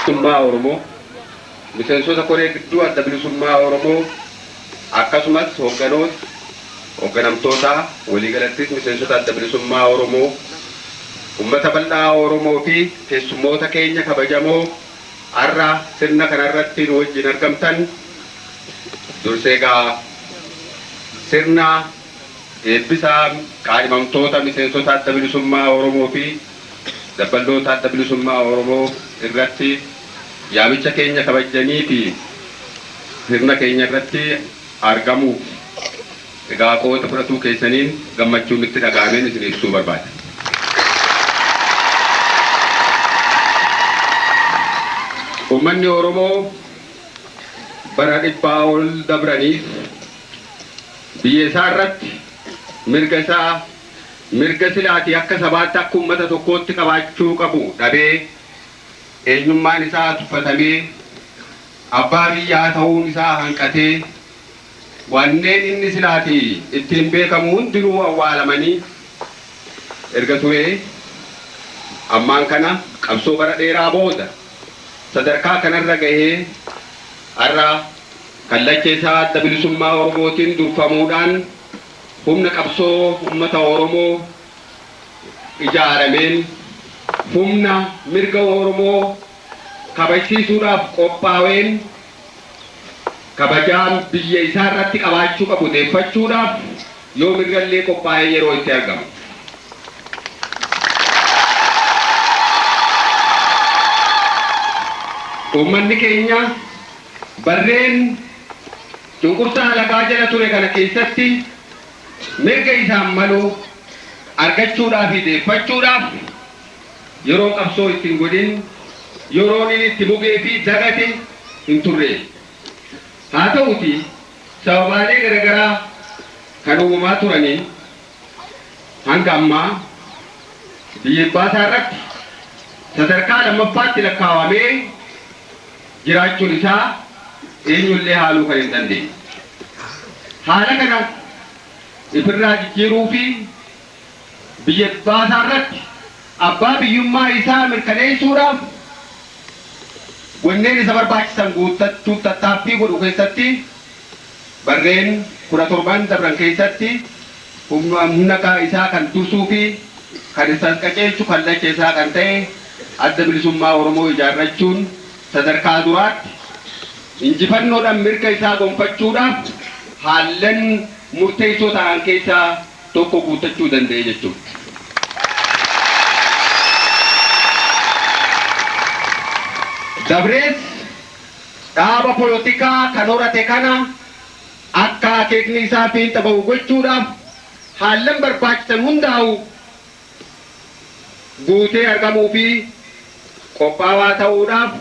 Bilisummaa Oromoo, miseensota koree gidduu Adda Bilisummaa Oromoo, akkasumas hoogganoota, hoogganamtoota, waliigalattis miseensota Adda Bilisummaa Oromoo, ummata bal'aa Oromoo fi keessummoota keenya kabajamoo har'a sirna kanarratti nu wajjin argamtan, dursee egaa sirna eebbisaa qaadhimamtoota miseensota Adda Bilisummaa Oromoo fi dabballoota Adda Bilisummaa Oromoo irratti yaamicha keenya kabajjanii fi sirna keenya irratti argamuuf egaa qooda fudhatuu keessaniin gammachuun itti dhaga'ameen isin ibsuu barbaada. Uummanni Oromoo bara dhibbaa ol dabraniif biyya isaa irratti mirga isaa, mirga silaatii akka sabaatti, akka uummata tokkootti qabaachuu qabu dhabee, eenyummaan isaa tuffatamee, abbaa biyyaa ta'uun isaa hanqatee, wanneen inni silaatii ittiin beekamu hundinuu awwaalamanii erga turee, ammaan kana qabsoo bara dheeraa booda sadarkaa kanarra gahee har'a kallacha isaa Adda Bilisummaa Oromootiin durfamuudhaan humna qabsoo uummata Oromoo ijaarameen humna mirga Oromoo kabajsiisuudhaaf qophaa'een kabajaan biyya isaa irratti qabaachuu qabu deeffachuudhaaf yoo mirgallee qophaa'ee yeroo itti argamu. Uummanni keenya barreen cunqursaa alagaa jala ture kana keessatti mirga isaan malu argachuudhaaf fi deeffachuudhaaf yeroo qabsoo ittiin godhin, yeroon inni itti mugee fi dagate hin turre. Haa ta'uti, sababaalee garaagaraa kan uumamaa turaniin hanga ammaa biyya abbaasaa irratti sadarkaa lammaffaatti lakkaawamee jiraachuun isaa eenyullee haaluu kan hin dandeenye. Haala kana ifirraa jijjiiruu fi biyya abbaasaa irratti abbaa biyyummaa isaa mirkaneessuudhaaf wanneen isa barbaachisan guuttachuuf tattaaffii godhu keessatti barreen 17n dabran keessatti humna isaa kan dursuu fi kan isa qajeelchu kallacha isaa kan ta'e Adda Bilisummaa Oromoo ijaarrachuun sadarkaa duraatti injifannoodhaan mirga isaa gonfachuudhaaf haallan murteessoo ta'an keessaa tokko guuttachuu danda'e jechuudha. Dabrees dhaaba polotikaa kan horate kana akka akeekni isaa fiixa ba'u gochuudhaaf haallan barbaachisan hundaa'u guutee argamuu fi qophaawaa ta'uudhaaf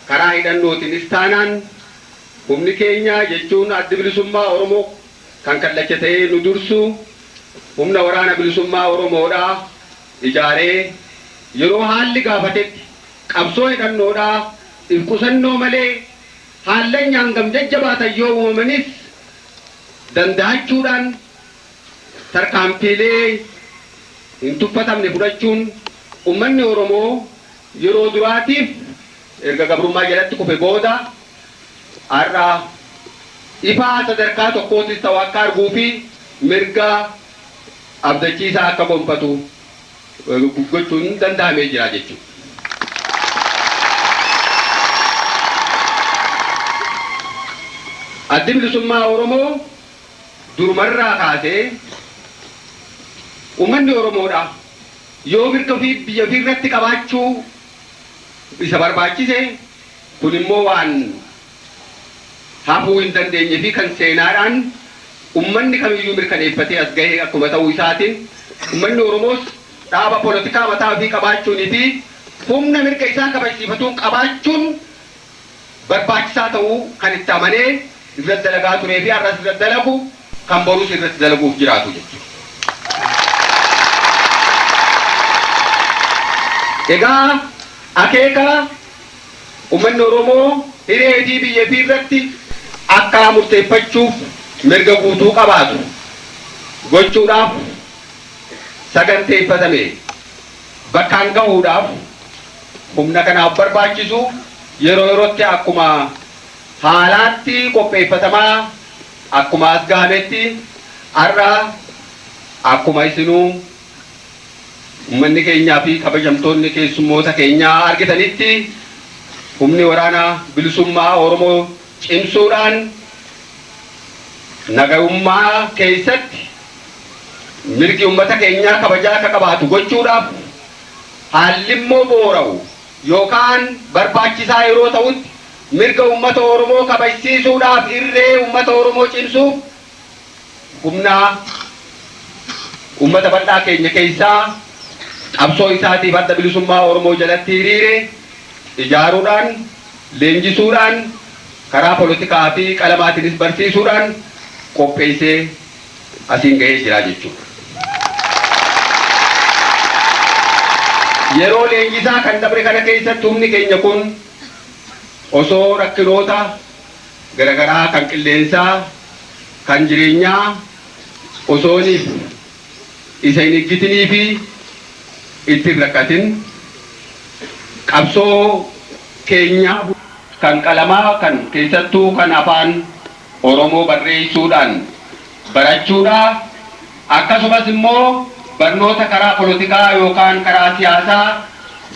karaa hidhannootiinis taanaan humni keenya, jechuun Addi Bilisummaa Oromoo kan kallacha ta'ee nu dursu, humna Waraana Bilisummaa Oromoodhaa ijaaree yeroo haalli gaafatetti qabsoo hidhannoodhaa if qusannoo malee haallan hangam jajjabaatan yoo uumamanis danda'achuudhaan tarkaanfiilee hin tuffatamne fudhachuun uummanni Oromoo yeroo duraatiif erga gabrummaa jalatti kufe booda har'a ifaa sadarkaa tokkootis ta'u akka arguu fi mirga abdachiisaa akka gonfatu gochuun danda'amee jira jechuudha. Addi Bilisummaa Oromoo durumarraa kaasee uummanni Oromoodha yoo mirga ofii biyya ofii irratti qabaachuu isa barbaachise, kun immoo waan hafuu hin dandeenye fi kan seenaadhaan uummanni kamiyyuu mirkaneeffatee as gahee akkuma ta'uu isaatiin, uummanni Oromoos dhaaba polotikaa mataa ofii qabaachuunii fi humna mirga isaa kabajsiifatuun qabaachuun barbaachisaa ta'uu kan itti amanee irratti dalagaa turee fi har'as irratti dalagu, kan borus irratti dalaguuf jiraatu jechuudha. Egaa akeeka uummanni Oromoo hiree fi biyya ofii irratti Akka murteeffachuuf mirga guutuu qabaatu gochuudhaaf saganteeffatame bakkaan gahuudhaaf humna kanaaf barbaachisu yeroo yerootti akkuma haalaatti qopheeffatamaa akkuma as gahametti har'a akkuma isinuu ummanni keenyaa fi kabajamtoonni keessummoota keenyaa argitanitti humni waraana bilisummaa Oromoo cimsuudhaan nagayummaa keessatti mirgi ummata keenyaa kabajaa akka qabaatu gochuudhaaf haalli immoo boora'u yookaan barbaachisaa yeroo ta'utti mirga ummata Oromoo kabajsiisuudhaaf irree ummata Oromoo cimsuuf humna ummata bal'aa keenya keessaa qabsoo isaatiif Adda Bilisummaa Oromoo jalatti hiriire ijaaruudhaan, leenjisuudhaan, karaa polotikaa fi qalamaatiinis barsiisuudhaan qopheessee asiin gahee jira jechuudha. Yeroo leenjisaa kan dabre kana keessatti humni keenya kun osoo rakkinoota garagaraa kan qilleensaa, kan jireenyaa osooniif isa hin iggitinii fi itti hin rakkatin qabsoo keenya kan qalamaa kan keessattuu kan afaan Oromoo barreessuudhaan barachuudha, akkasumas immoo barnoota karaa polotikaa yookaan karaa siyaasaa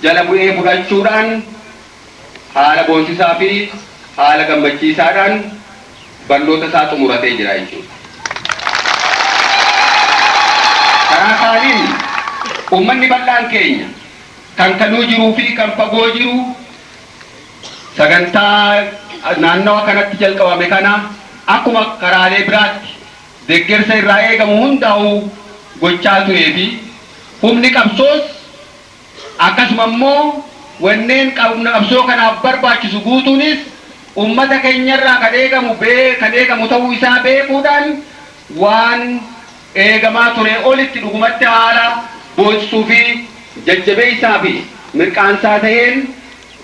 jala bu'ee fudhachuudhaan haala boonsisaa fi haala gammachiisaadhaan barnoota isaa xumuratee jira jechuudha. Karaa kaaniin uummanni bal'aan keenya kan kaluu jiruu fi kan fagoo jiru sagantaa naannawa kanatti jalqabame kana akkuma karaalee biraatti deggersa irraa eegamu hundaa'uu gochaa turee fi humni qabsoos akkasuma immoo wanneen qabsoo kanaaf barbaachisu guutuunis ummata keenyarraa kan eegamu kan eegamu ta'uu isaa beekuudhaan waan eegamaa ture olitti dhugumatti haala boonsisuu fi jajjabeessaa fi mirqaansaa ta'een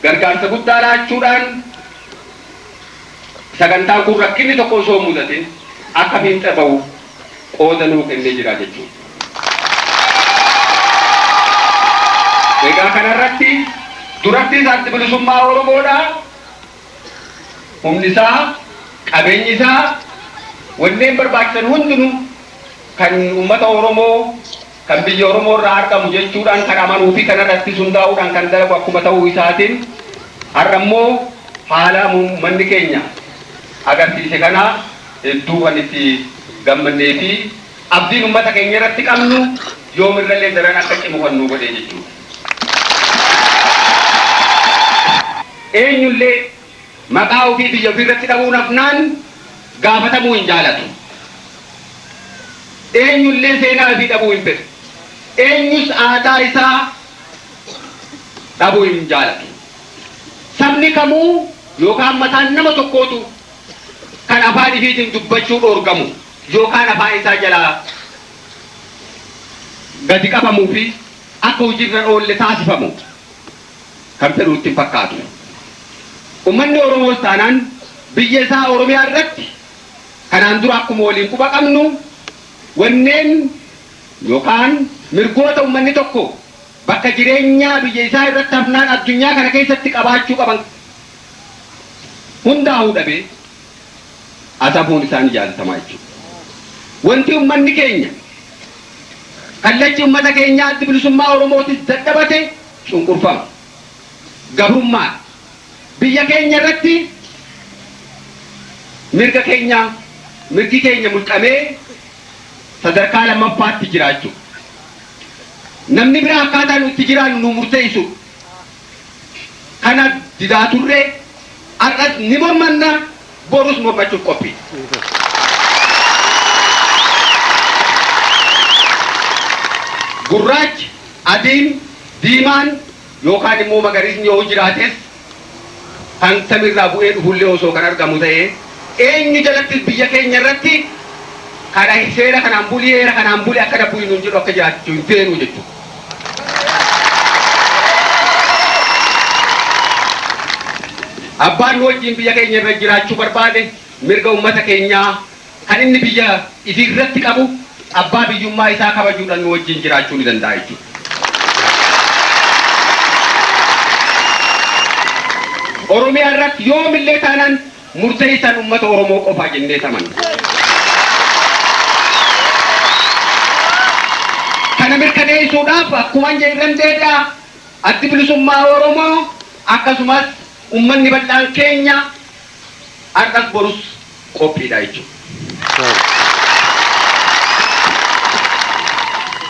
gargaarsa guddaa laachuudhaan sagantaan kun rakkinni tokko osoo hin mudatin akka fiinxa bahu qooda nuu kennee jira jechuudha. Egaa kanarratti durattis Addi Bilisummaa Oromoodha. Humni isaa, qabeenyi isaa, wanneen barbaachisan hundinuu kan uummata Oromoo kan biyya Oromoo irraa argamu jechuudhaan kan amanuu fi kanarrattis hundaa'uudhaan kan dalagu akkuma ta'uu isaatiin har'a immoo haala uummanni keenya agarsiise kana hedduu kan itti gammannee fi abdiin uummata keenya irratti qabnu yoomirrallee daran akka cimu kan nu godhe jechuudha. Eenyullee maqaa ofii biyya ofii irratti dhabuun hafnaan gaafatamuu hin jaalatu. Eenyullee seenaa ofii dhabuu hin fedhu. Eenyus aadaa isaa dhabuu hin jaalatu. Sabni kamuu yookaan mataan nama tokkootu kan afaan ifiitiin dubbachuu dhoorgamu yookaan afaan isaa jalaa gadi qabamuu fi akka hojiirra oolle taasifamu kan fedhu itti hin fakkaatu. Uummanni Oromoos taanaan biyya isaa Oromiyaa irratti kanaan dura akkuma waliin quba qabnu wanneen yookaan mirgoota uummanni tokko bakka jireenyaa biyya isaa irratti hafnaan addunyaa kana keessatti qabaachuu qaban hundaa'uu dhabee asafuun isaanii jaalatamaa jechuudha. Wanti uummanni keenya kallachi uummata keenyaa Addi Bilisummaa Oromootis dadhabate cunqurfama. Gabrummaadha. Biyya keenya irratti mirga keenya mirgi keenya mulqamee sadarkaa lammaffaatti jiraachuu. Namni biraa akkaataa nu itti jiraannu nu murteessu. Kana didaa turree har'as ni mormanna, borus mormachuuf qophii. Gurraachi, adiin, diimaan yookaan immoo magariisni yoo jiraates kan samiirraa bu'ee dhufullee osoo kan argamu ta'ee eenyu jalattis biyya keenya irratti kana seera kanaan bulii, heera kanaan bulii, akkana bulii nuun jedhu akka jiraachuu hin feenu jechuudha. Abbaan nu wajjin biyya keenya irra jiraachuu barbaade Mirga uummata keenyaa kan inni biyya ifii irratti qabu abbaa biyyummaa isaa kabajuudhaan nu wajjin jiraachuu ni danda'a jechuudha. Oromiyaa irratti yoomillee taanaan murteessaan uummata Oromoo qofaa jennee amanna. Kana mirkaneessuudhaaf akkuma jedhan deebi'a, Addi Bilisummaa Oromoo akkasumas uummanni bal'aan keenya har'as borus qophiidha jechuudha.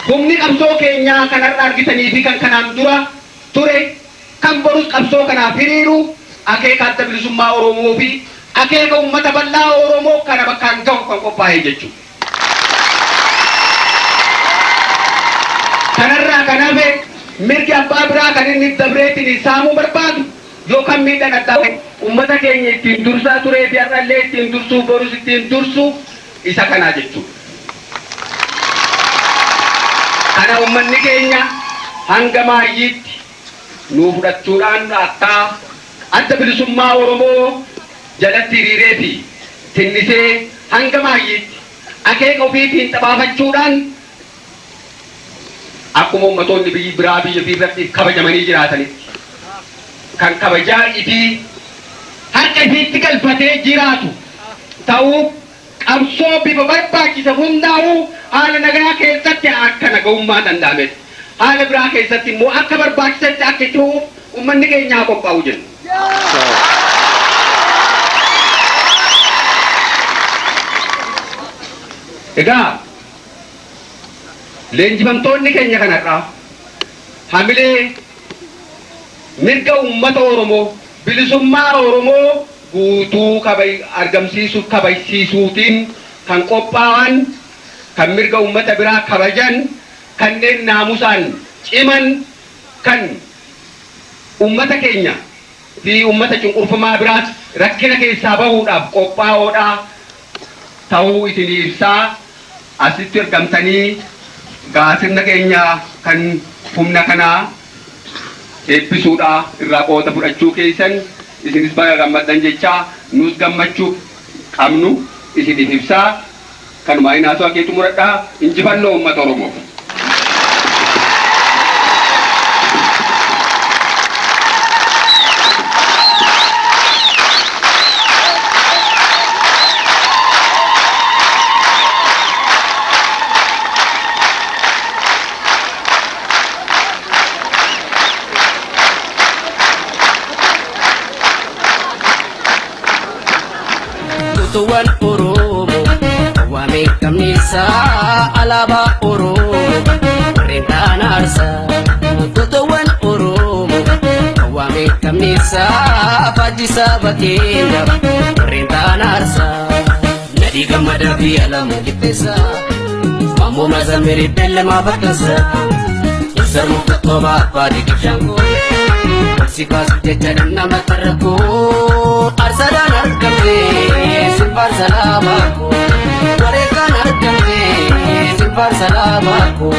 Humni qabsoo keenyaa kan har'a argitanii fi kan kanaan dura ture, kan borus qabsoo kanaaf hiriiru, akeeka Adda Bilisummaa Oromoo fi akeeka uummata bal'aa Oromoo kana bakkaan gahu kan qophaa'e jechuudha. Kanarraa kan hafe mirgi abbaa biraa kan inni dabreetiin saamuu barbaadu yookaan miidhaan addaa uummata keenya ittiin dursaa turee fi har'allee ittiin dursuu, borus ittiin dursu isa kanaa jechuudha. Kana uummanni keenya hanga maayyiitti nuu fudhachuudhaan akka Adda Bilisummaa Oromoo jalatti hiriiree fi tinnisee hanga maayyiitti akeeka ofiitiin xabaafachuudhaan akkuma ummatoonni biyyi biraa biyya ofii irratti kabajamanii jiraatanitti kan kabajaa ifii harka ifiitti galfatee jiraatu ta'uu, qabsoo bifa barbaachise hundaa'uu haala nagaa keessatti akka nagahummaa danda'ametti, haala biraa keessatti immoo akka barbaachisetti akka itti fufuuf uummanni keenya haa qophaa'u jenna. Egaa leenjifamtoonni keenya kanarraa hamilee mirga uummata Oromoo, bilisummaa Oromoo guutuu argamsiisuuf kabajsiisuutiin kan qophaa'an, kan mirga uummata biraa kabajan, kanneen naamusaan ciman, kan uummata keenya fi uummata cunqurfamaa biraas rakkina keessaa bahuudhaaf qophaa'oodha ta'uu isinii ibsaa, asitti argamtanii gaa sirna keenya kan humna kanaa eebbisuudha irraa qooda fudhachuu keessan isinis baga gammaddan jechaa, nus gammachuu qabnu isiniif ibsaa, kanumaa inaasuu akeetu muradhaa. Injifannoo uummata Oromoof. Kutuwwan Oromoo waamee qabnisaa, alaabaa Oromoo warreen ta'an aarsaa. Kutuwwan Oromoo waamee qabnisaa, faajjii saba keenya warreen ta'an aarsaa. Nadii Gammadaa fi Alamuu Qixxeessaa. Maammoo Mazammirii Beellamaa Bakkansaa. Ibsarmuu Qaxxoomaa Abbaa Diqibshaangoo. Si baasuuf jecha nama tarrakkoo. Arsadaan argamte silfaan salaamaa koo. Wareegaan argamte silfaan salaamaa koo.